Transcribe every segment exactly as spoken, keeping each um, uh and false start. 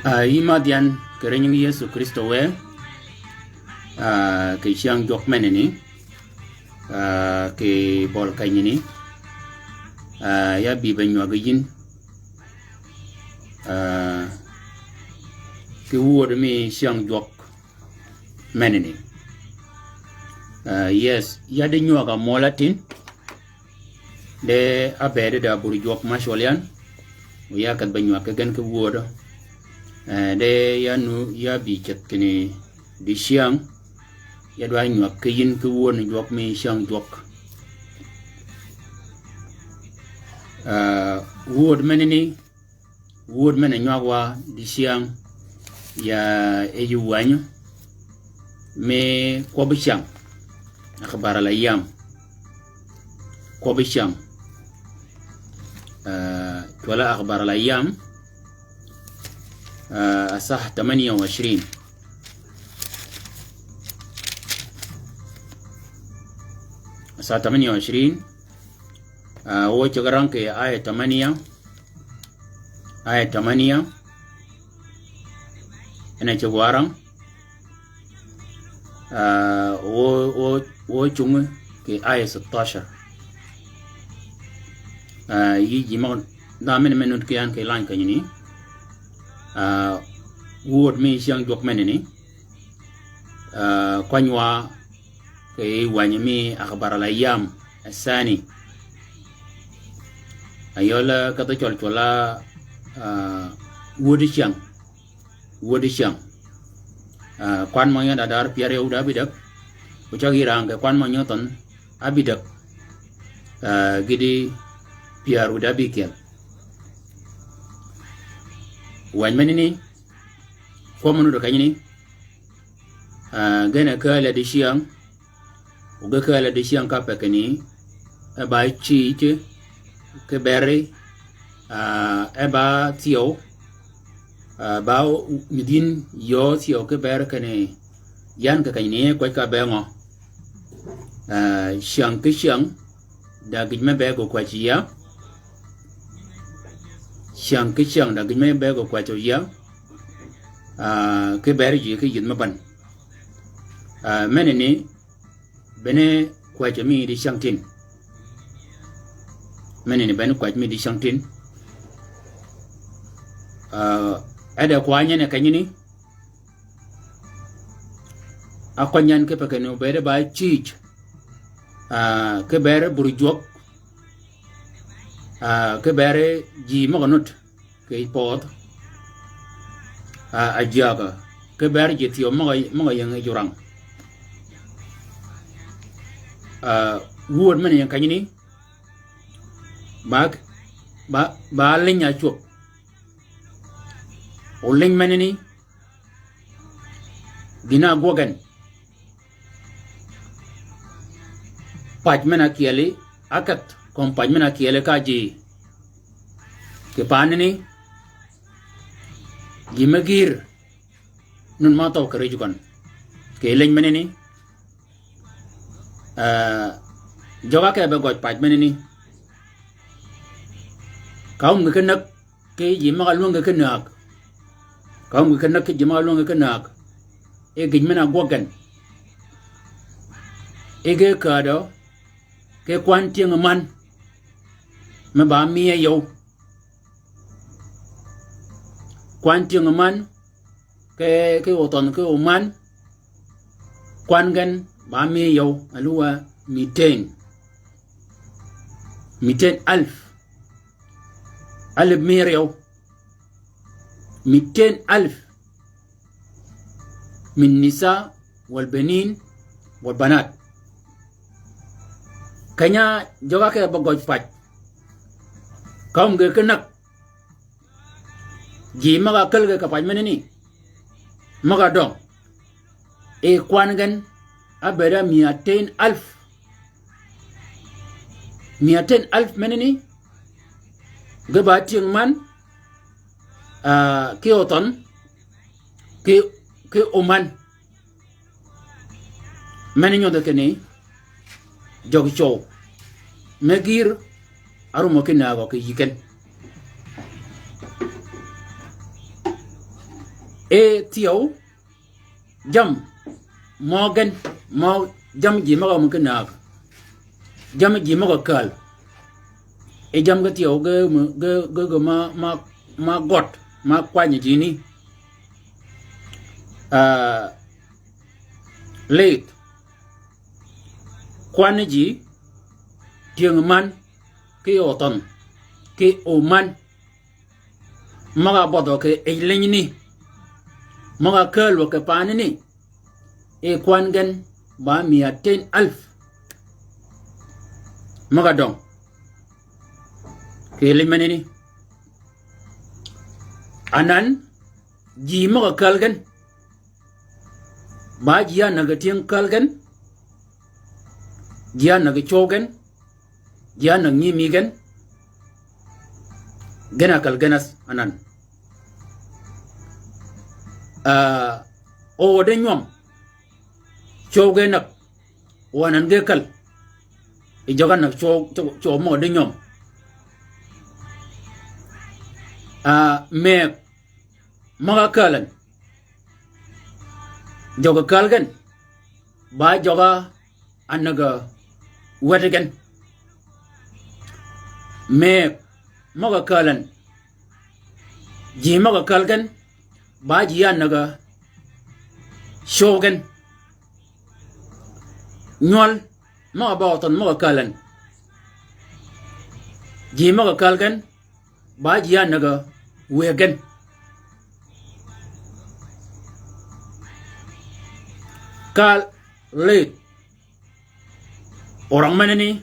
Ah, yï madh yan, kì ri nying Yëso Krïstø wë, ah, kì cyäng jwøk menani, ah, kì bøli kenyani, ah, ya bï be nywag yïn, ah, kì wödø mi cyäng jwøk menani. Ah, yes, ya di nywag-a møl-a tïn. De ábëëd da bur jwøk ma cwøl yan, o ya kedh be nywag ki gen ki wödø. Eh, de ya nu, ya bï ceth kinni dicyäng, ya dwa nywag ki yïn ki wödø jwøk mi cyäng jwøk. Eh, wödø menani, wödø men-a nywag wa dicyäng, ya e yï wänyø, mi kwøbbi cyäng, أخبار الأيام. Kwøbbi cyäng. Ah, cwøll-a أخبار الأيام. Ah, الصفحة ثمانية وعشرين. الصفحة ثمانية وعشرين. Ah, wø ceg rang kì آية ثمانية. آية ثمانية. En a ceg wa rang. Ah, wø, wø, wø cungi kì آية ستاشر. Ah, yï ji møg-a dha men-a men nud ki yan kì lany kenyani. Ah, wödø mi cyäng jwøk menani. Ah, kwany wa kì yï wänyø mi أخبار الأيام الثاني. Ayøl kedh cwøl cwøll-a, ah, wödø cyäng. Wödø cyäng. Ah, kwan mø nyø da dar pyär yøw da bïdäg. Ocag yï rang kì kwan mø nyø thønh ábïdäg. Ah, gïti pyär wïdá bïkyel. Wäny menani, kwøb men-a nuti kenyani. Ah, gen-a kääl-a dicyäng, o ge kääl-a dicyäng ka pe kinni, e ba cïïj, ki beri, ah, e ba thyew, ah, ba nyudhi yïn yöö thyew ki beri kinni, yan kì kenyani kwäj ka be ngø. Ah, cyäng ki cyäng, da gïj me be gø kwäj ya. Cyäng ki cyäng da gïj me be gø kwäj ya. Ah, ki beri ji ki yïdh me bän. Ah, menani bene kwäj mi dicyäng tïn. Menani bene kwäj mi dicyäng tïn. Ah, e de kwany en kenyani. Ákwany yan kipe kinni obëëd ba cïïj. Ah, ki beri bur jwøk. Ah, ki beri ji møg-a nud kì yij pödh. Ah, ajyägø. Ki beri ji thyew møg-a, møg-a ying yij orang. Ah, wödø men-a ying kenyani. Ba, ba, ba liny a cwöb. O liny menani, gïn-a ágwøg gen. Pac men-a kyeli, ákedh kömi pac men-a kyeli ka ji. Kì paanani, ji me gïr, nun ma thøw kì rij gøn. Kì liny menani, ah, jøg-a ke be gøj pac menani. Ka wum ki näg ki ji møg-a lwängi ki näg. Ka wum ki näg ki ji møg-a lwängi ki näg. E gïj men-a ágwøg gen. E ge kädø, ki kwan tyëng man. Me ba miye yøw. Kwan tyëng man. Ki, ki othønh, ki oman. Kwan gen ba miye yøw, aluwa miten. Miten alf. Alf miye yøw. Miten alf. Min nisa, wal benin, wal banat. Keny-a jøg-a ke be gøj pac. Ka wum ge ki näg. Ji møg-a käl ge kì pac menani. Møg-a døng. E kwan gen, ábëëd-a miaten alf. Miaten alf menani. Ge ba tyëng man, ah, ki othønh, ki, ki oman. Men nyodhi kinni, jøg cwøw. Me gïr, árum ki näg gø kì yï gen. E thyew, jam, mø gen, mø jam ji møg-a árum ki näg. Jam ji møg-a käl. E jam ge thyew ge, ge, ge, ge ma, ma, ma gød, ma kwany ji ni. Ah, lith. Kwan ji, tyëng man, ki othønh, ki oman. Møg-a bødhø kì yij liny ni. Møg-a käl wø kì paanani. E kwan gen ba miaten alf. Møg-a døng. Kì liny menani. Anan, ji møg-a käl gen. Ba ji ánäg tyëng käl gen. Ji ánäg cwøw gen. Ji ánäg nyimi gen. Gen-a käl gen as anan. Ah, o de nywøm. Cwøw ge näg. O anan ge käl. I jøg-a näg cwøw, cwøw, cwøw mø de nywøm. Ah, mëëg. Møg-a kääl en. Jøg-a kääl gen. Ba jøg-a ánäg-a wet gen. Mëëg møg-a kääl en. Ji møg-a kääl gen. Ba ji ánäg-a cwøw gen. Nywøl møg-a ba othønh møg-a kääl en. Ji møg-a kääl gen. Ba ji ánäg-a wëggen. Kal lith. Orang menani,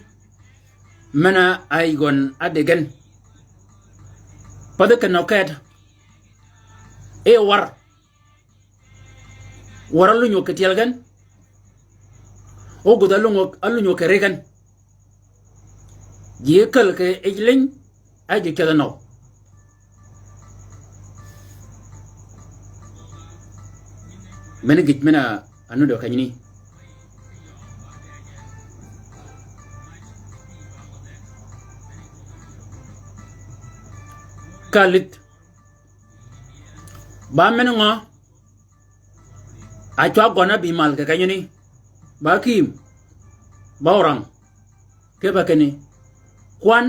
men-a áyi gøn ádegen. Pädhi kenø ket. E war. Wär alunyo kì tyel gen. O gudh alunyo, alunyo kì ri gen. Ji käl kì yij liny, a ji kedh nøw. Meni gïj men-a anudø kenyni. Ka lith. Ba men ngø, a cwa gøn a bï mal kì kenyani, ba kïm, ba orang, ke ba kinni, kwan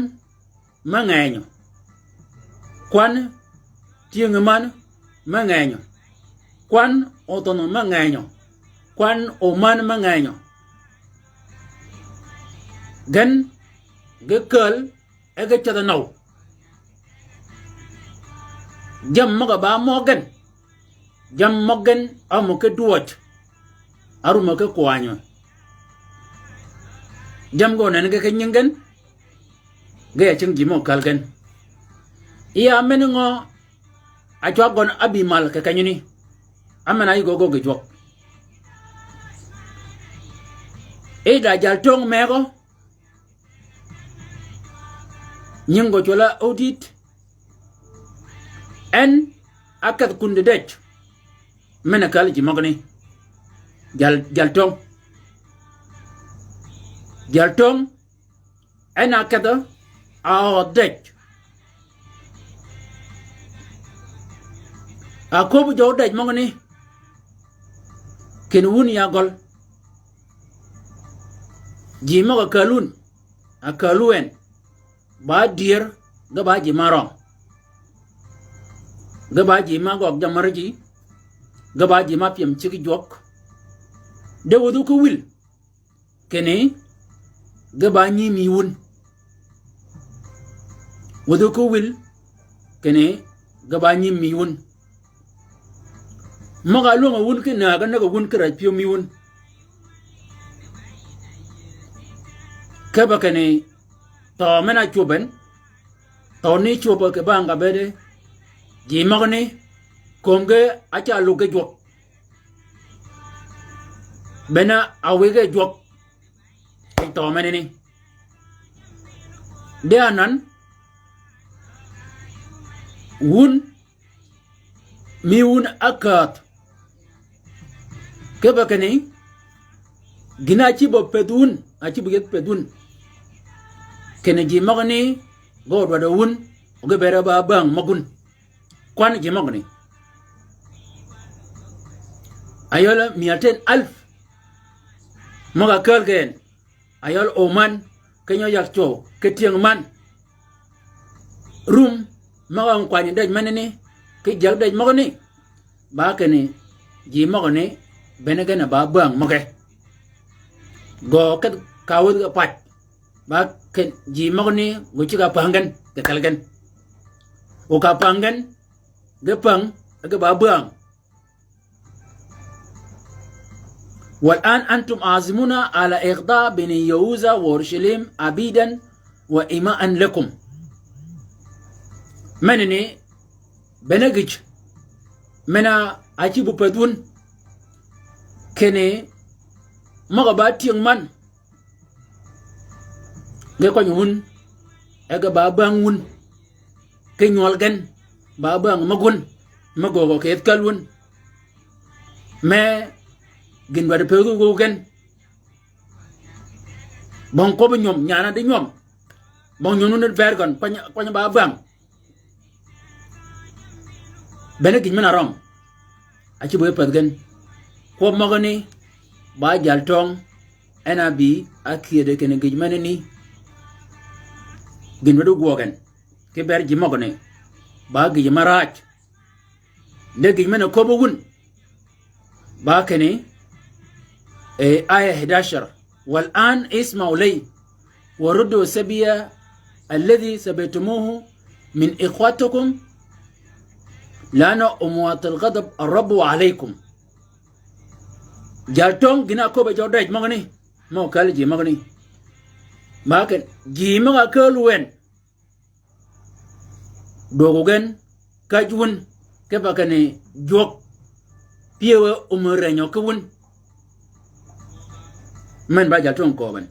me ngenyø, kwan tyëng man me ngenyø, kwan othønh me ngenyø, kwan oman me ngenyø. Gen ge käl e ge ceth nøw. Jammì møg-a ba mø gen. Jammì mø gen ámø ki dwøj. Árum-a ki kwanyø. Jammì gø nenni ge ki nying gen. Ge ya cing ji mø käl gen. Iya men ngø a cwag gøn a bï mal kì kenyani. Amen a yï gø gø gï jwøk. Ida jal töng megø. Nying gø cwøl a Odit. En a kedh kundi dej. Men a kal ji møgani. Jal, jal töng. Jal töng. En a kedh a ødh dej. A köbbi jø dej møgani. Kinni wun ya gøl. Ji møg-a kääl wun, a kääl wen, ba dyër, ge ba ji ma røng. Ge ba ji ma gøg jammar ji, ge ba ji ma pyem cigi jwøk. De wädhu ki wil, kinni, ge ba nyimi wun. Wädhu ki wil, kinni, ge ba nyimi wun. Møg-a lwöng-a wun ki näg-a näg-a wun ki räj pyëw mi wun. Kipe kinni thøø men-a cwöb en, thøø ni cwöb kì bang-a bëëde, ji møgani, kömi ge a ca lug ge jwøk. Bene a wïge jwøk. Kì thøø menani. De anan, wun, mi wun a käädh. Kipe kinni, gïn-a cïb-a pëdh wun, a cïb-a yeth pëdh wun. Kinni ji møgani, ge odwaddi wun, o ge bëëd-a ba bäng møg wun. Kwan ji møgani. Ayøl miaten alf. Møg-a kääl gen. Ayøl Oman, keny-a yag cwøw, ki tyëng man. Rum, møg-a kwany dej menani, ki jäg dej møgani. Ba kinni, ji møgani, bene gen a ba bäng møge. Gø kedh kawädh ge pac. Ba kinni, ji møgani, gø ceg-a päng gen, kì kal gen. O ka päng gen, ge päng, ge ba bäng. والآن أنتم عازمون على إغضاء بني يهوذا وأورشليم عبيدا وإماء لكم. Menani, bene gïj, men-a cïb-a pëdh wun, kinni, møg-a ba tyëng man, ge kwany wun, e ge ba bäng wun, ki nywøl gen, ba bäng møg wun, me gøgø kì yeth kääl wun. Me gïn dwaddi pëthi gø gen. Bong kwøbbi nywøm, nyan-a di nywøm. Bong nywøn wun di bër gøn, kwany, kwany ba bäng. Bene gïj men-a røng. A cïb-a pëdh gen. Kwøb møgani, ba jal töng, en a bï, a kyëddi kinni gïj menani. Gïn wed ogwøg en. Ki ber ji møgani. Ba gïj ma raj. De gïj men-a köbbi wun. Ba kinni, e, آية حداشر. والآن اسمعوا لي وردوا الصبي الذي سبيتموه من إخوتكم لأنه أموات الغضب الرب عليكم. Jal töng gïn-a köbbi jø dej møgani, mø kal ji møgani. Ba kinni, ji møg-a kääl wen. Dwøg gen, käj wun, kipe kinni jwøk, pyëwe ómi renyø ki wun. Men ba jal töng köbben.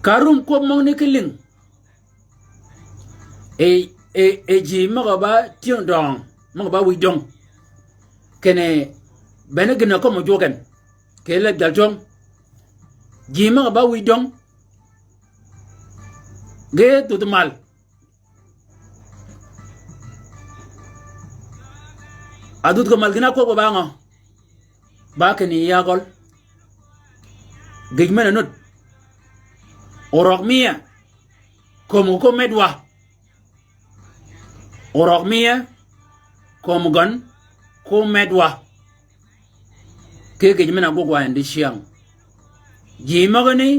Ka rum kwøb møgani ki lïng. E, e, e ji møg-a ba tyëng døng, møg-a ba wïj døng. Kinni bene gïn-a kømmi jwøk en. Kì leb jal töng. Ji møg-a ba wïj døng. Ge dhudh mal. A dhudh kì mal gïn-a kwøb ba ngø. Ba kinni ya gøl. Gïj men-a nud. Orøg miya. Kömi ko medwa. Orøg miya. Kömi gøn ko medwa. Ki gïj men-a gwøg wa en dicyäng. Ji møgani.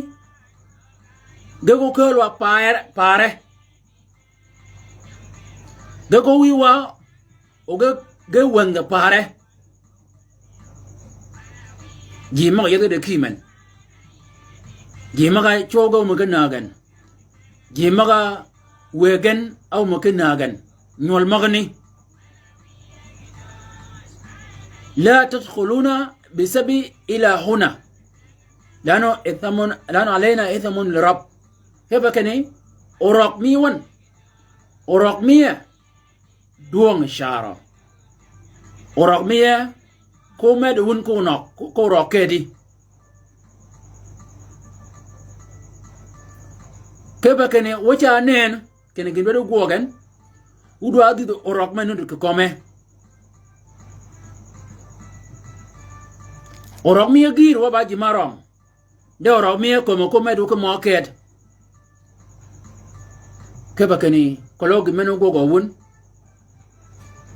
Ge ko kääl wa pare, pare. Ge ko wïy wa, o ge, ge wänge pare. Ji møg-a yethi de kï men. Ji møg-a cwøw ge ómi ki näg en. Ji møg-a wëggen, áwumø ki nägen. Nywøl møgani. لا تدخلون بسبي إلى هنا. لأنه إثم، لأنه علينا إثم لرب. Kipe kinni, orøg mi wøn. Orøg mi e. Dwøng carø. Orøg mi e. Ko med wun ko nok, ko, ko orøg kedi. Kipe kinni, wø ca nen, kinni gïn dwaddi gwøg gen, wu dwa dhïdh orøg me nuti kì köme. Orøg mi e gïïr wa ba ji ma røm. De orøg mi e kömi ko med wu ki mø ked. Kipe kinni, keløg gïn men wu gwøg wun.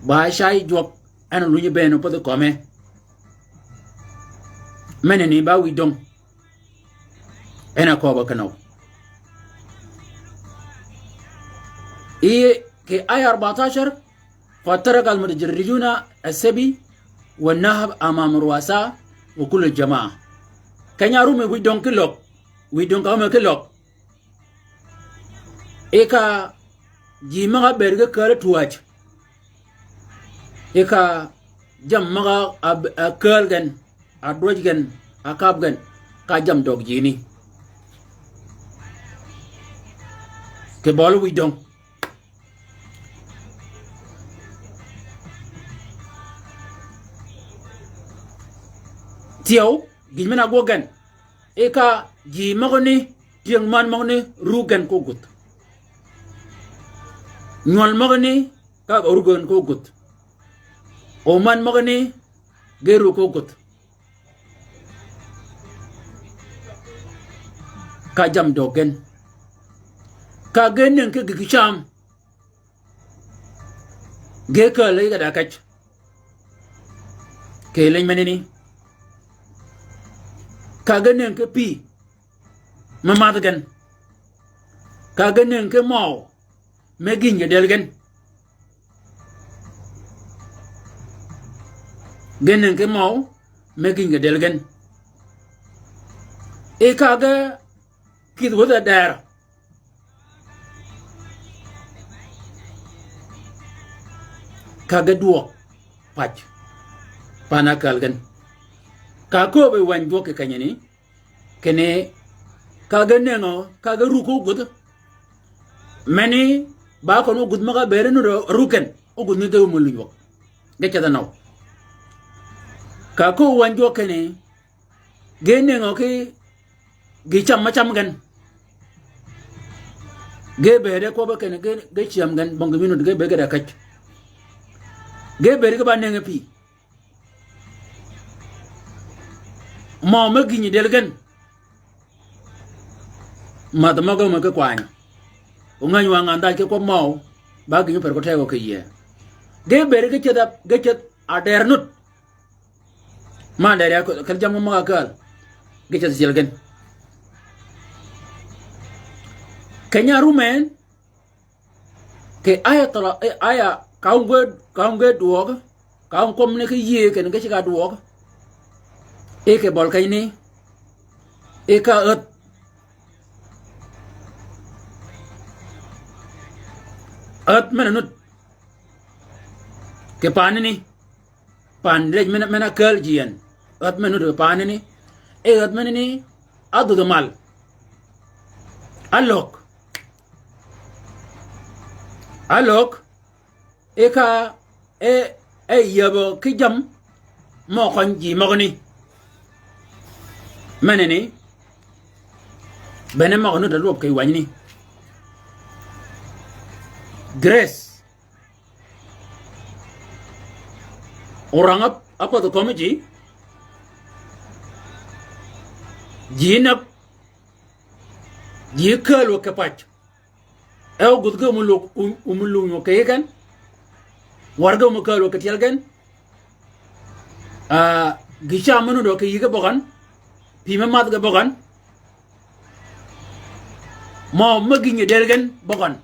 Ba cay jwøk, en lunyi bënn wu pädhi köme. Menani ba wïj döng. En a kööbø kinøw. Yi kì aya arbatashar, فترك المتجردون السبي والنهب أمام الرؤساء وكل الجماعة. Keny-a árum yi wïj döng ki løg, wïj döng ka ámø ki løg. Yi ka ji møg-a bëëd ge kääl twääj. Yi ka jammì møg-a, a, a kääl gen, a dwøj gen, a kab gen, ka jammì døg jini. Kì bøli wïj döng. Thyew, gïn men-a gwøg gen. Yi ka ji møgani, tyëng män møgani, ru gen ko gudh. Nywøl møgani, ka ru gen ko gudh. O män møgani, ge ru ko gudh. Ka jammì døg gen. Ka ge nëng ki gïg cam. Ge kääl yi ge da käj. Kì liny menani. Ka ge nëng ki pï. Me madh gen. Ka ge nëng ki møw. Me gïny ge del gen. Ge nëng ki møw. Me gïny ge del gen. Yi ka ge kïdhi wäthi dërø. Ka ge dwøg pac. Pan-a kääl gen. Ka kööb yi wäny dwøg kì kenyani. Kinni ka ge nëngø, ka ge ruk ógudh. Meni ba køn ógudh møg-a bëëd ni ruk gen. Ógudh ni ge ámø luny wøg. Ge ceth-a nøw. Ka kööb yi wäny dwøg kinni. Ge nëngø ki gï cam me cam gen. Ge bëëde kwøbbe kinni ge, ge cyäm gen, bong gï mi nud ge bëëd ge da käj. Ge bëëd ge ba nëngi pï. Møw me gïnyi del gen. Madh møg-a ámø ki kwany. O ngänyi wa ngandhaj ki kwøb møw, ba gïnyi per ko tegø kì yie. Ge bëëd ge ceth a, ge ceth a dër nud. Man deri a kel jammì møg-a kääl. Ge ceth cyel gen. Keny-a árum en. Kì aya tala, eh, aya ka árum ge, ka árum ge dwøg. Ka árum kwøb ni ki yïëy kinni ge ceg-a dwøg. Yi kì bøli kenyani. Yi ka ädh. Ädh men-a nud. Kì panani. Pan rej men-a, men-a kääl ji en. Ädh men-a nud kì panani. E ädh menani. Ádhudhi mal. Álög. Álög. Yi ka e, e yäbø ki jammì mø køny ji møgani. Menani. Bene møg-a nud a lwøb kì wänyi ni. Grace. Orang ap, apath kömi ji. Ji näb. Ji kääl wø kì pac. E ógudh ge ómø lug, ómø lug nyø kì yï gen. Wär ge ómø kääl wø kì tyel gen. Ah, gï cam men-a dø kì yï ge bøgøn. Pï me madh ge bøgøn. Mø, me gïnyi del gen bøgøn.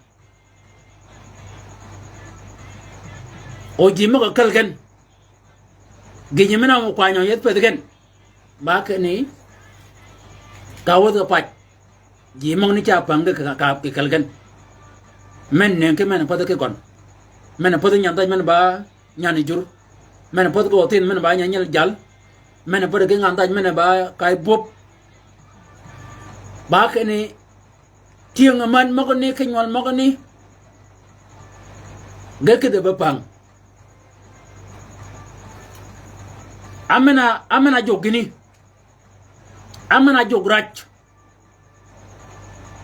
O ji møg-a käl gen. Gïnyi men-a mø kwany o yethi pëthi gen. Ba kinni. Ka wäthi pac. Ji møgani ca päng kì, kì, kì, kì kelli gen. Men nëngi ki men pädhi ki gøn. Men pädhi nyan dhaj men ba nyan jur. Men pädhi ki óthin men ba nyan nyel jal. Men pädhi ki ngan dhaj men ba kay bwöb. Ba kinni tyëng-a män møgani ki nywøl møgani ge kïdhi be päng. Ámen-a, ámen-a jog gïni. Ámen-a jog räj.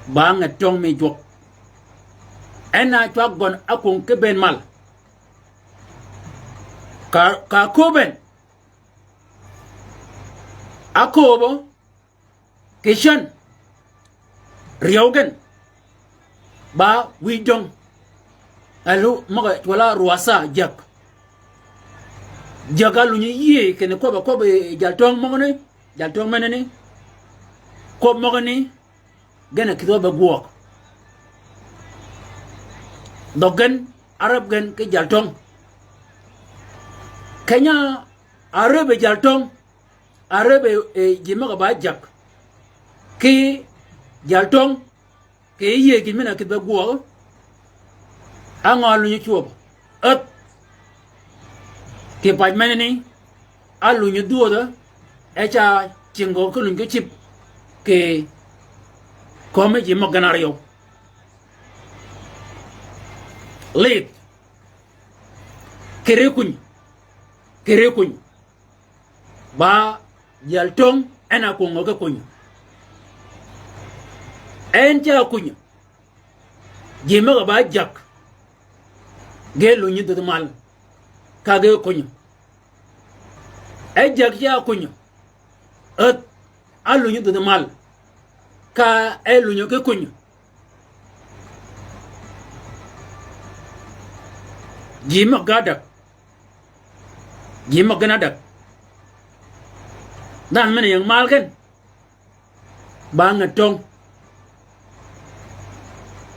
Ba nget töng mi jwøk. En a cwag gøn ákwöng ki bënn mal. Ka, ka köbben. Ákööbø kì cän. Ryeew gen. Ba wïj döng. Elu møg-a cwøl-a rwasa jäg. Jäg-a lunyi yïëy kinni kwøbb-a kwøbbi jal töng møgani, jal töng menani. Kwøb møgani, gen-a kïdhi be gwøøg. Dhøg gen, árëb gen ki jal töng. Keny-a árëbbi jal töng. Árëbbi, e, ji møg-a ba jäg. Ki jal töng, kì yïëy gïn men-a kïdhi be gwøøg. Á ngø álunyi cwöb. Ädh. Kì pac menani, álunyi dhwödhø, e ca cingø ki luny ki cïb, kì kömi ji møg gen áryew. Lidh. Kì ri kuny. Kì ri kuny. Ba jal töng en a kwöngø ki kuny. En ca kuny. Ji møg-a ba jäg. Ge lunyi dhudh mal. Ka ge kuny. E jäg ca kuny. Ädh. Álunyi dhudh mal. Ka e lunyi ki kuny. Ji møg gen ádäg. Ji møg gen ádäg. Dhanhø men-a ying mal gen. Ba nget töng.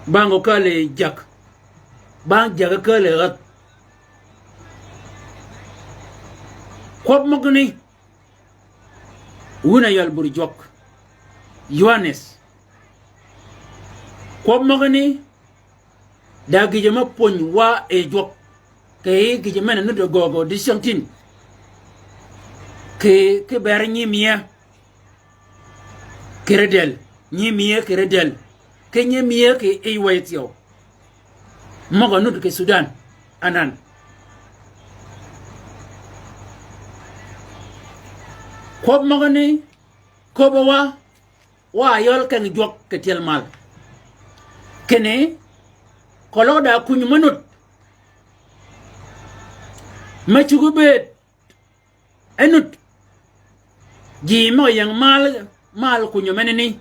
Ba ngø kääl yi jäg. Ba jäg kääl yi ädh. Kwøb møgani. Wun a ywal bur jwøk. Yohanes. Kwøb møgani, da gïjø me pwöny wa yi jwøk. Kì yij gïjø men-a nudd gøgø dicyängtïn. Kì, kì bër nyiimïe. Kì ri dël. Nyiimïe kì ri dël. Kì nyiimïe kì yij wëy thyew. Møg-a nudd kì Sudan. Anan. Kwøb møgani, köbbi wa, wa yøl keng jwøk kì tyel mal. Kinni, keløg da kuny me nud. Me cuggi bëëd e nud. Ji møg-a ying mal, mal kuny menani.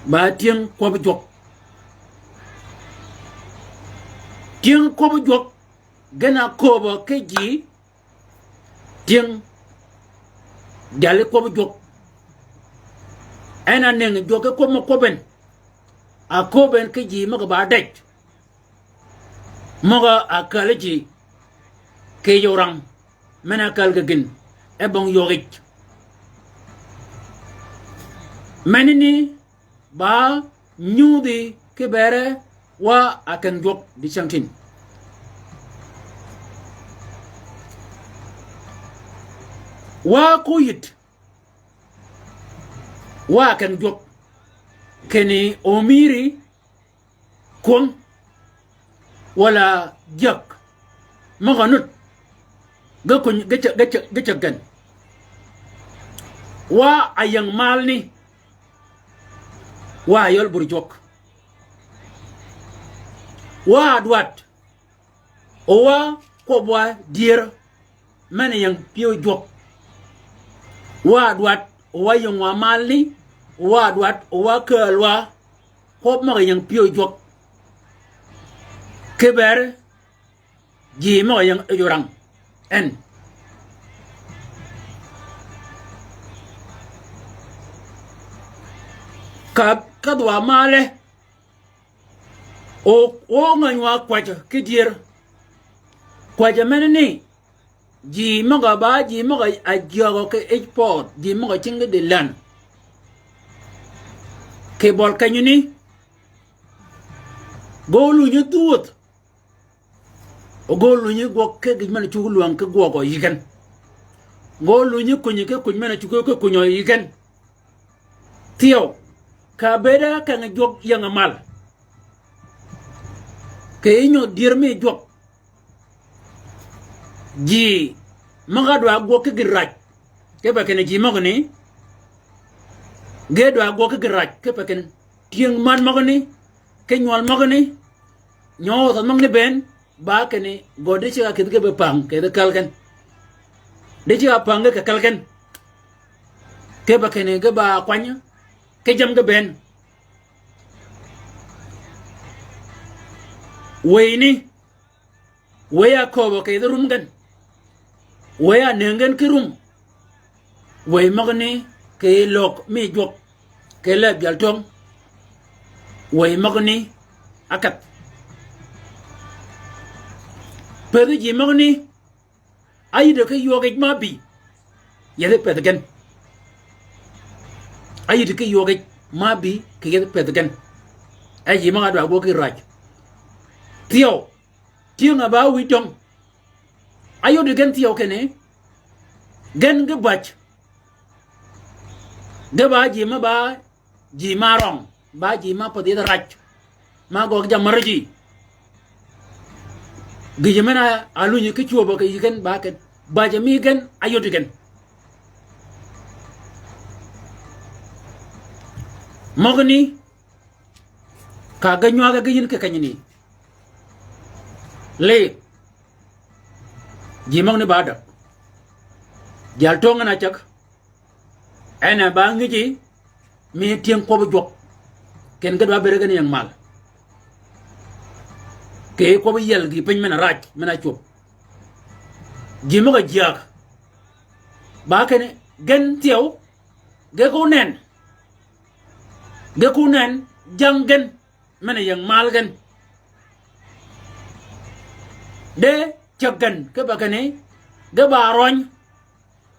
Ba tyëng kwøbbi jwøk. Tyëng kwøbbi jwøk. Gen a kööbø ki ji. Tyëng. Jali kwøbbi jwøk. En a nëngi jwøk ki kwøb mø kwøbben. A kööbben ki ji møg-a ba dej. Møg-a kääl ji. Kì yij orang. Men-a kääl kì gïn. E bong ywøg yij. Menani ba nyudhi ki bere wa a keng jwøk dicyängtïn. Wa ko yït. Wa a keng jwøk. Kinni omïri kwöng, wala jyäg, møg-a nud, ge kuny, ge ceg, ge ceg, ge ceg gen. Wa a ying malni, wa a yøl bur jwøk. Wa a dwaddi, o wa kwøb wa dyër, men-a ying pyëw jwøk. Wa a dwaddi, o wa ying wa malni, wa a dwaddi, o wa kääl wa, kwøb møg-a ying pyëw jwøk. Ki bër, ji møg-a ying yij orang. En. Ka, ka dhwa male. O, o ngäny wa kwäjjø ki dyër. Kwäjjø menani. Ji møg-a ba, ji møg-a jyägø ki yij pööd, ji møg-a cingi di län. Kì bøl kenyani, ge ólunyi dhwödh. O ge ólunyi gwøg ki gïj men-a cuggi lwäng ki gwøg yï gen. Ge ólunyi kunyi ki kuny men-a cuggi ki kuny yï gen. Thyew, kà bëëd-a keng jwøk ying-a mal. Kì yij nyodh dyër mi jwøk. Ji møg-a dwa gwøg ki gïn raj, kipe kinni ji møgani, ge dwa gwøg ki gïn raj, kipe kinni tyëng man møgani, ki nywøl møgani, nyodh møgani bënn, ba kinni gø di ceg-a kïdhi ge be päng kì yedhi käl gen. Di ceg-a päng ge kì käl gen. Kipe kinni ge ba kwany ki jammì ge bënn. Wëyni, wëy-a kööbø kì yedhi rum gen. Wëy-a nëngi gen ki rum. Wëy møgani kì löög mi jwøk, kì lääb jal töng. Wëy møgani ákedh. Pëthi ji møgani, áyïddi ki ywøøg yij ma bï, yedhi pëthi gen. Áyïddi ki ywøøg yij ma bï kì yedhi pëthi gen. E ji møg-a dwa gwøg ki raj. Thyew, tyëng-a ba wïj döng. Áyodi gen thyew kinni, gen ge bäj. Ge ba ji me ba ji ma røng, ba ji ma pädhi yedhi raj, ma gøggi jammì märø ji. Gïjø men-a aalunyi ki cwöbø kì yï gen ba ken. Bäjø mi gen, áyodi gen. Møgani, kà ge nywag-a ge yïn kì kenyani. Li, ji møgani ba däg. Jal töng en a ceg. En a ba ngïji mi tyëng kwøbbi jwøk. Kinni ge dwa bëëd gen ying mal. Kì kwøbbi yiel gï piny men-a raj, men-a cwöb. Ji møg-a jyääg. Ba kinni gen thyew, ge ko nen. Ge ko nen, jang gen. Men-a ying mal gen. De ceg gen, kipe kinni, ge ba røny,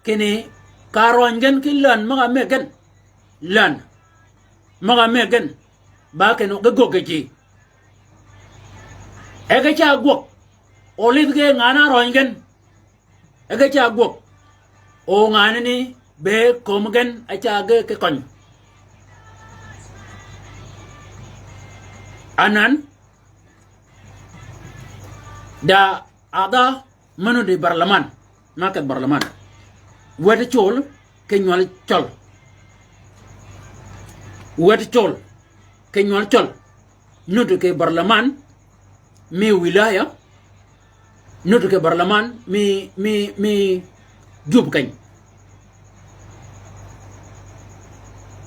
kinni, ka røny gen ki län møg-a mëggi gen. Län møg-a mëggi gen. Ba kinni, ge göggi ji. E ge ca gwøg. O lidh ge ngan-a røny gen. E ge ca gwøg. O nganani be kömi gen a ca ge ki køny. Anan, da adha me nuddi barlaman, ma kedh barlaman. Wet col ki nywøl col. Wet col ki nywøl col. Nuddi kì barlaman mi wilaya, nuddi kì barlaman mi, mi, mi Jub keny.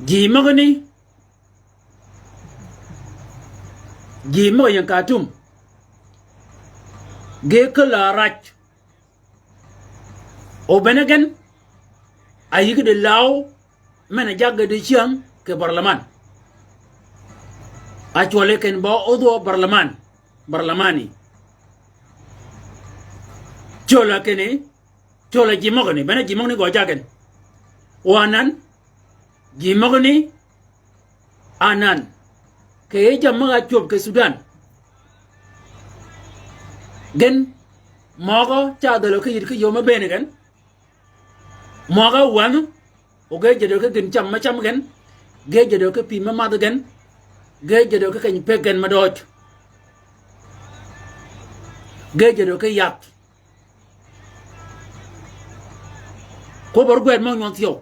Ji møgani, ji møg-a ying Khartoum, ge käl-a raj. O bene gen, a yïg di law, men-a jaggi di cyäng kì barlaman. A cwøl yi kinni ba ódhwø barlaman, barlamani. Col-a kinni, col-a ji møgani, bene ji møgani gø jaggi gen. O anan, ji møgani, anan, kì yij jammì møg-a cwöb kì Sudan. Gen møg-a ca dhälø ki yïddi ki yöö me bëëni gen. Møg-a wänhø, o ge jäddø ki gïn cam me cam gen, ge jäddø ki pï me madh gen, ge jäddø ki keny pëggi gen me døøj, ge jäddø ki yath. Kwøbb-a ru gwed mø nywøn thyew.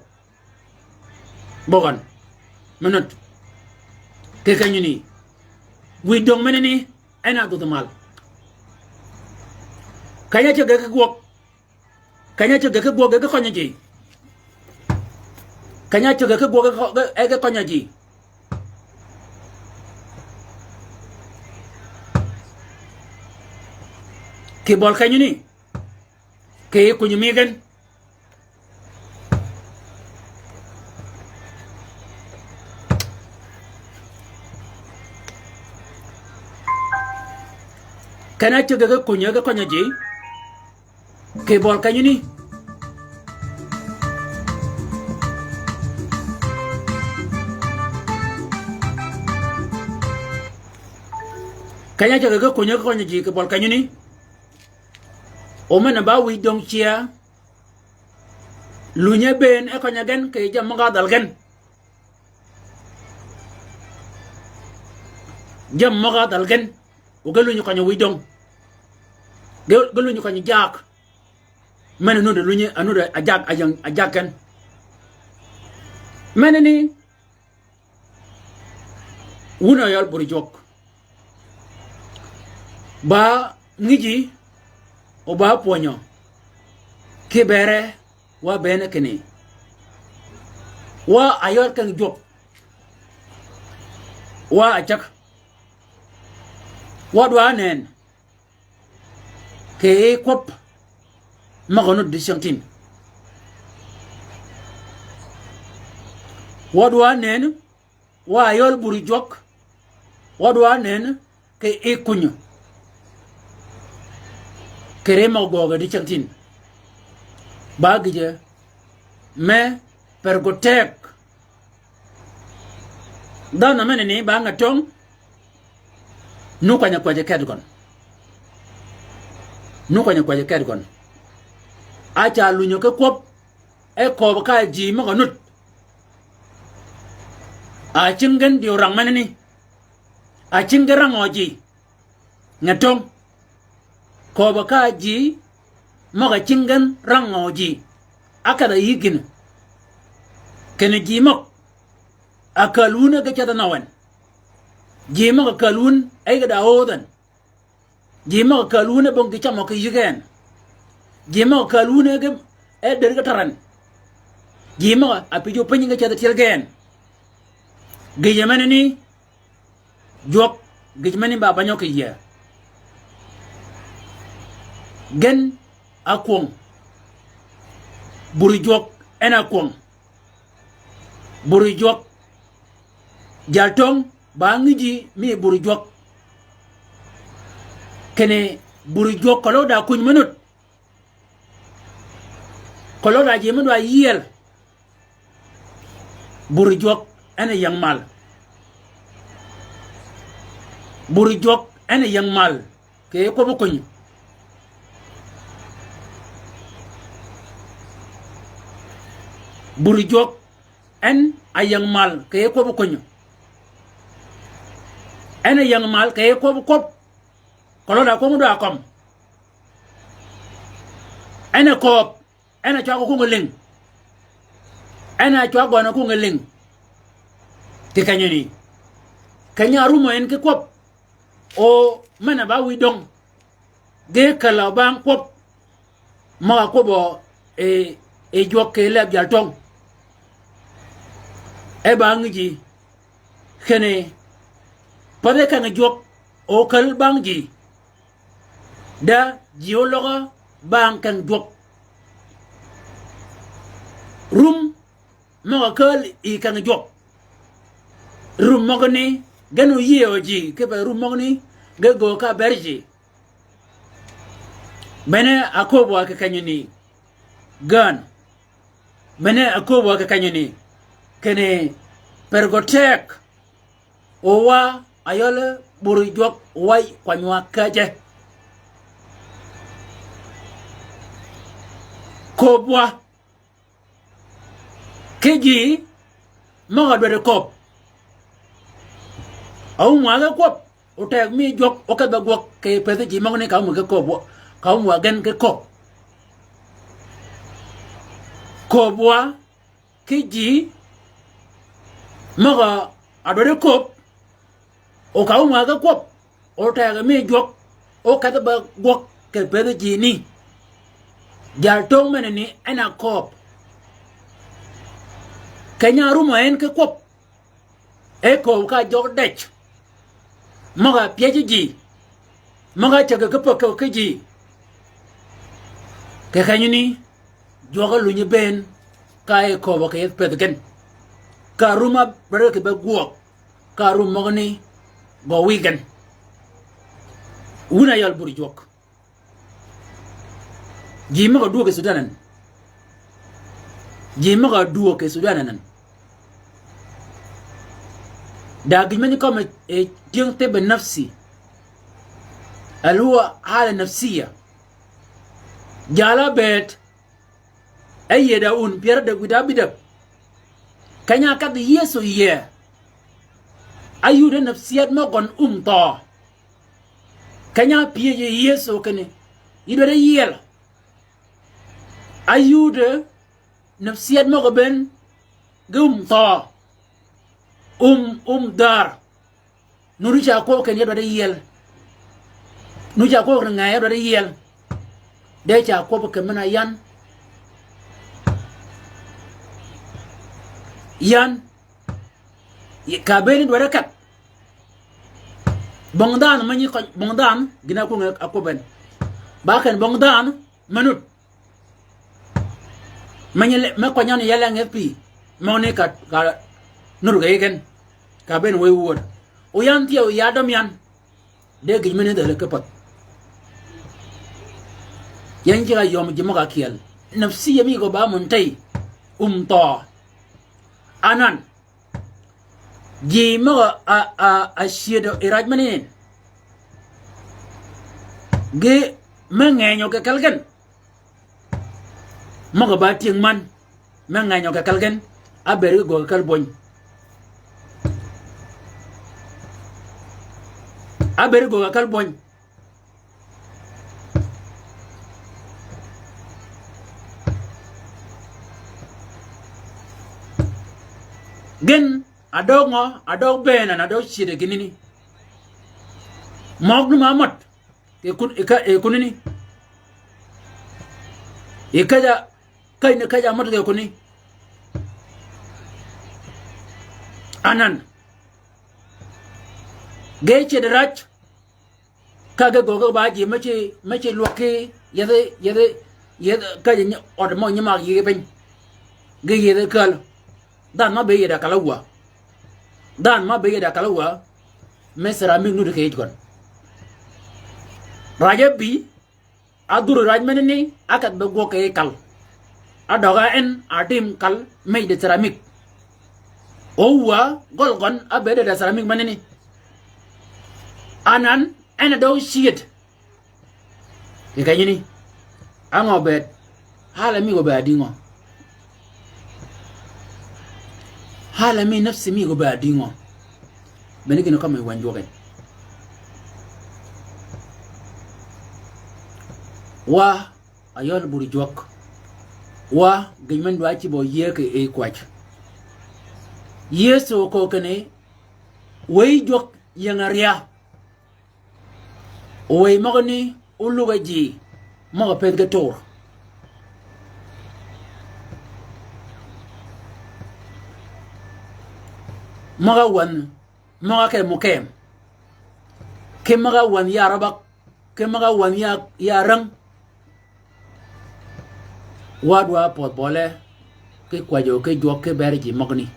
Bøgøn. Menøt. Kì kenyani. Wïj döng menani, en a dhudh mal. Keny-a ceg-a ki gwøg. Keny-a ceg-a ki gwøg, e ge køny-a ji. Keny-a ceg-a ki gwøg, e ge kø-, e ge køny-a ji. Kì bøl kenyani. Kì kunyi mi gen. Keny-a ceg-a ki kunyi, e ge køny-a ji. Kì bøl kenyani. Keny-a cäg-a ge könyi, ge könyi ji kì bøl kenyani. O men-a ba wïj döng cïa. Lunyi bënn e køny-a gen kì jammì møg-a dhal gen. Jammì møg-a dhal gen. O ge lunyi køny-a wïj döng. Ge, ge lunyi køny-a jaag. Men-a nudd-a lunyi, a nudd-a jaag, a ying, a jaag gen. Men-a ni, wun a yøl buri jwøk. Ba ngïji, o ba pwönyø. Ki bere, wa bënn kinni. Wa a yøl ken jwøk. Wa a cäg. Wa dwa nënn. Kì kwøb møg-a nudd dicyängtïn. Wa dwa nënn, wa a yøl buri jwøk, wa dwa nënn kì kunyø. Kì ri møg-a gwøøg dicyängtïn. Ba gïjø, me per gø teg. Dhanhø men-a ni ba nge töng. Nu kwany-a kwäjji ked gøn. Nu kwany-a kwäjji ked gøn. A ca lunyø ki kwøb. E kööb ka ji møg-a nudd. A cing gen dyërang men-a ni. A cing gen rangø ji. Nge töng. Kööbø ka ji møg-a cing gen rangø ji. Ákedh-a yï gïn. Kinni ji møg a kääl wun e ge ceth-a nøwen. Ji møg a kääl wun e ge da ödh en. Ji møg a kääl wun e bong gï camø ki yïg en. Ji møg a kääl wun e ge e dër ge taren. Ji møg a pïjø piny ge ceth-a tyel gen. Gïjø men-a ni, jwøk gïj meni ba banyø kì yie. Gen a kwøng. Buri jwøk en a kwøng. Buri jwøk. Jal töng ba ngïji mi buri jwøk. Kinni buri jwøk keløg da kuny me nudd. Keløg da ji me dwa yiel. Buri jwøk en a ying mal. Buri jwøk en a ying mal. Kì kwøb kunyø. Buri jwøk en a ying mal kì kwøb kunyø. En a ying mal kì kwøb kwøb. Keløg da kwøb dwa køm. En a kööb. En a cwag kwøng-a lïng. En a cwag gøn-a kwøng-a lïng. Kì kenyani. Keny-a arumø en ki kwøb. O men-a ba wïj döng. Ge käl-a bang kwøb. Møg-a kwøbbø e, e jwøk kì leb jal töng. E ba ngïji. Kinni. Path e keng jwøk. O käl bang ji. Da ji óløg-a bang keng jwøk. Rum møg-a kääl yi keng jwøk. Rum møgani gen oyieyo ji, kipe rum møgani ge göög ka ber ji. Bene akööb wa kì kenyani. Gän. Bene akööb wa kì kenyani. Kinni per gø teg. O wa a yøl buri jwøk wa kwany wa käjje. Kööb wa. Ki ji møg-a dwäddi kööb. A wum wa ge kwøb. O teg mi jwøk o kedh ba gwøg kì pëthi ji møgani ka wum ge kööb wa. Ka wum wa gen ge kööb. Kööb wa. Ki ji møg-a dwäddi kööb. O ka wum wa ge kwøb. O teg mi jwøk o kedh ba gwøg kì pëthi ji ni. Jal töng men-a ni en a kööb. Keny-a arumø en ki kwøb. E kööb ka jøg dej. Møg-a pyejji ji. Møg-a cäg ki pökki ji. Kì kenyani jwøk a lunyi bënn ka e kööbø kì pëthi gen. Ka rum-a dwaddi kì be gwøg. Ka rum møgani gø wïj gen. Wun a yøl buri jwøk. Ji møg-a dwöög kì Sudan en. Ji møg-a dwöög kì Sudan en. Da gïn meni kømmi e tyëng tibbi nafsi. Al huwa hala nafsiya. Jal-a bëëd, e yied a wun pyär ádäg wïdá bïdäg. Keny-a ákadhi Yëso yie, áyudø nafsiyat mø gøn um thøø. Keny-a ápyëj yi Yëso kinni, yï dwaddi yiel. Áyudø nafsiyat møg-a bënn ge um thøø. Um, um dhär. Nuti ca kwøb ken ya dwaddi yiel. Nuti ca kwøb ken ngeye ya dwaddi yiel. De ca kwøb ken men-a yan. Yan. Ka bënni dwaddi ket. Bong dhanhø me nyi køny, bong dhanhø gïn-a kwøb nge a kwøb en. Ba ken bong dhanhø me nud. Me nyi le, me køny yan ya leng eth pï. Møgani ka, ka nud kì yï gen. Ka bënn wëy wuöd. O yan thyew ya døm yan. De gïj men-a dhäl ki pädh. Yan ceg-a yøm ji møg-a kyel. Nafsiya mi gø ba møn tey. Um thøø. Anan. Ji møg-a, a, a, a cyëdø yi raj mani. Gi me ngenyø kì kelli gen. Møg-a ba tyëng man. Me ngenyø kì kelli gen. Ábëëd gi göggi kelli bwöny. Ábëëd gi göggi kelli bwöny. Gen a døg ngø, a døg bëën, a døg cyëdø kinni ni. Møg ni ma mød, e kun, e ka, e kunani. E ka ja, ka ni ka ja mød ge kunani. Anan. Ge cyëdø raj. Ka ge göggi ba ji me ci, me ci lwøggi, yethi, yethi, yethi, ka ji nyi, ød mø nyi mag yïëg piny. Ge yethi käl. Dhanhø ma bëëd yi da kal-a wä. Dhanhø ma bëëd yi da kal-a wä. Me ceramic nud kì yij gøn. Raj ábï, ádhur raj menani, áketh be gwøg kì yij kal. Ádøg-a en a tim kal mej de ceramic. O wä gøl gøn ábëëd de ceramic menani. Anan en a døg cyëd. Kì kenyani. Á ngø bëëd. Hala mi gø bëëd dïngø. Hala mi nafsi mi gø bëëd dïngø. Bene gïn-a kømmi wänyi jwøk en. Wa, a yøl bur jwøk. Wa, gïn men dwa cïb-a yïëy kì yij kwäj. Yëso köög kinni, wëy jwøk ying-a rya. Wëy møgani, ólugg-a ji, møg-a pëthi ki tur. Møg-a wänhi, møg-a ke mukëm. Ki møg-a wänhi ya røbag, ki møg-a wänhi ya, ya räng. Wa dwa pödh bøle, ki kwäjjø ki jwøk ki ber ji møgani.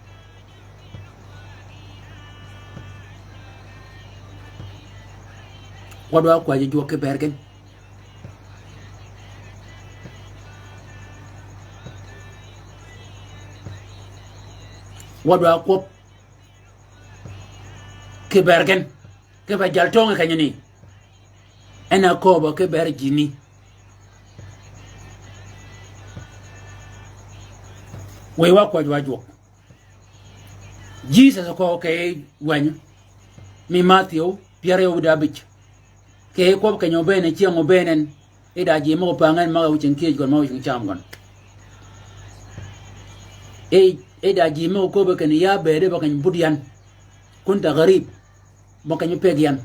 Wa dwa kwäjji jwøk ki ber gen. Wa dwa kwøb ki ber gen. Kipe jal töng kenyani. En a kööbø ki ber jini. Wëy wa kwäjji wa jwøk. Jisøs oköög kì yij wänyi. Mi Mathiew, pyär yøw da bïj. Kì yij kwøb keny-a obëën, cyäng obëën en. Yi da ji møg-a opang en møg-a wïcing kyëj gøn, møg-a wïcing cam gøn. Yi, yi da ji møg-a köbbe kinni ya bëëde ba keny-a but yan. Kunta gharib. Mø keny-a peg yan.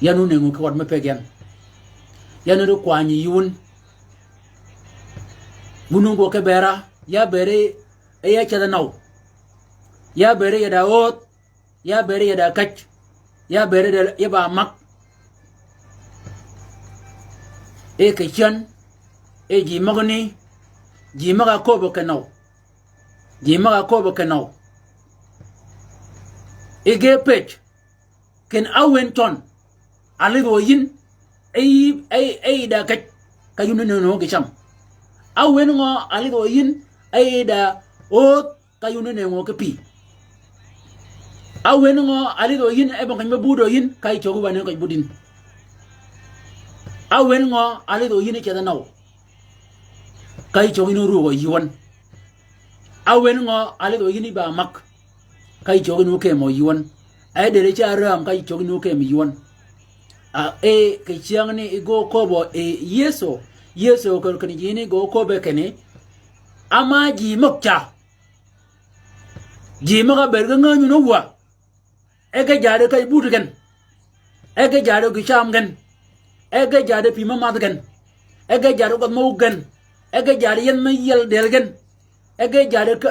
Yan wun nëngo ki ød me peg yan. Yan wun di kwanyi yi wun. Wun wun gwøg ki ber-a, ya bëëde, e ya ceth-a nøw. Ya bëëde ya da öödh. Ya bëëde ya da käj. Ya bëëde ya ba mag. E kì cyän. E ji møgani. Ji møg-a köbbe kinøw. Ji møg-a köbbe kinøw. E ge pëj. Ken áwën cøn. A lidh wø yïn. E yi, e, e yi da käj. Ka yïn nøngo ki cam. Áwën ngø a lidh wø yïn. E yi da öödh. Ka yïn onëngo ki pï. Áwen ngø álidh o yïn e bong keny me buti o yïn, ka yi cögi ba nen keny buti yïn. Áwen ngø álidh o yïn e ceth-a nøw, ka yi cögi ni orwög o yï wøn. Áwen ngø álidh o yïn e ba mag, ka yi cögi ni okemø yï wøn. E dere ca räm ka yi cögi ni okemø yï wøn. A, e, kì cyängni i gø köbbø, e, Yëso, Yëso kön kinni ji ni gø köbbe kinni, áma ji møg ca. Ji møg-a bëëd ge ngänyun ówä. E ge jaad keny buti gen. E ge jaad gï cam gen. E ge jaad pï me madh gen. E ge jaad gwädh me wug gen. E ge jaad yeth me yiel del gen. E ge jaad ke,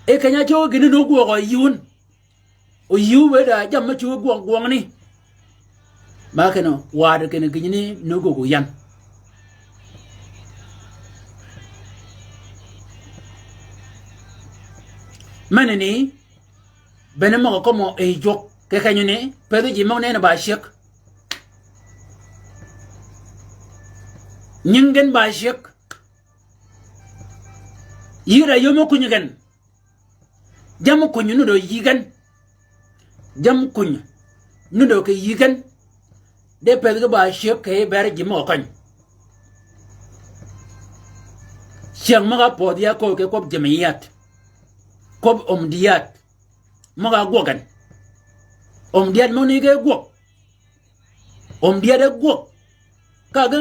e keny-a cögi gïn ni ógwøg o yï wun. O yï wun wë da jammì me cögi gwøng gwøngni. Ma kinni waad kinni gïnyni ni ógwøg o yan. Menani, bene møg-a kømmø e jwøk kì kenyani, pëthi ji møg nenni ba cyëg. Nying gen ba cyëg. Yï da yöm kuny gen. Jammì kuny nudd o yï gen. Jammì kuny nudd o kì yï gen. De pëthi ge ba cyëg kì bër ji møg-a køny. Cyäng møg-a pödhi ya köög kì kwøb jemiyat. Kwøb omdiyat. Møg-a gwøg gen. Omdiyat møgani ge gwøg. Omdiyat e gwøg. Ka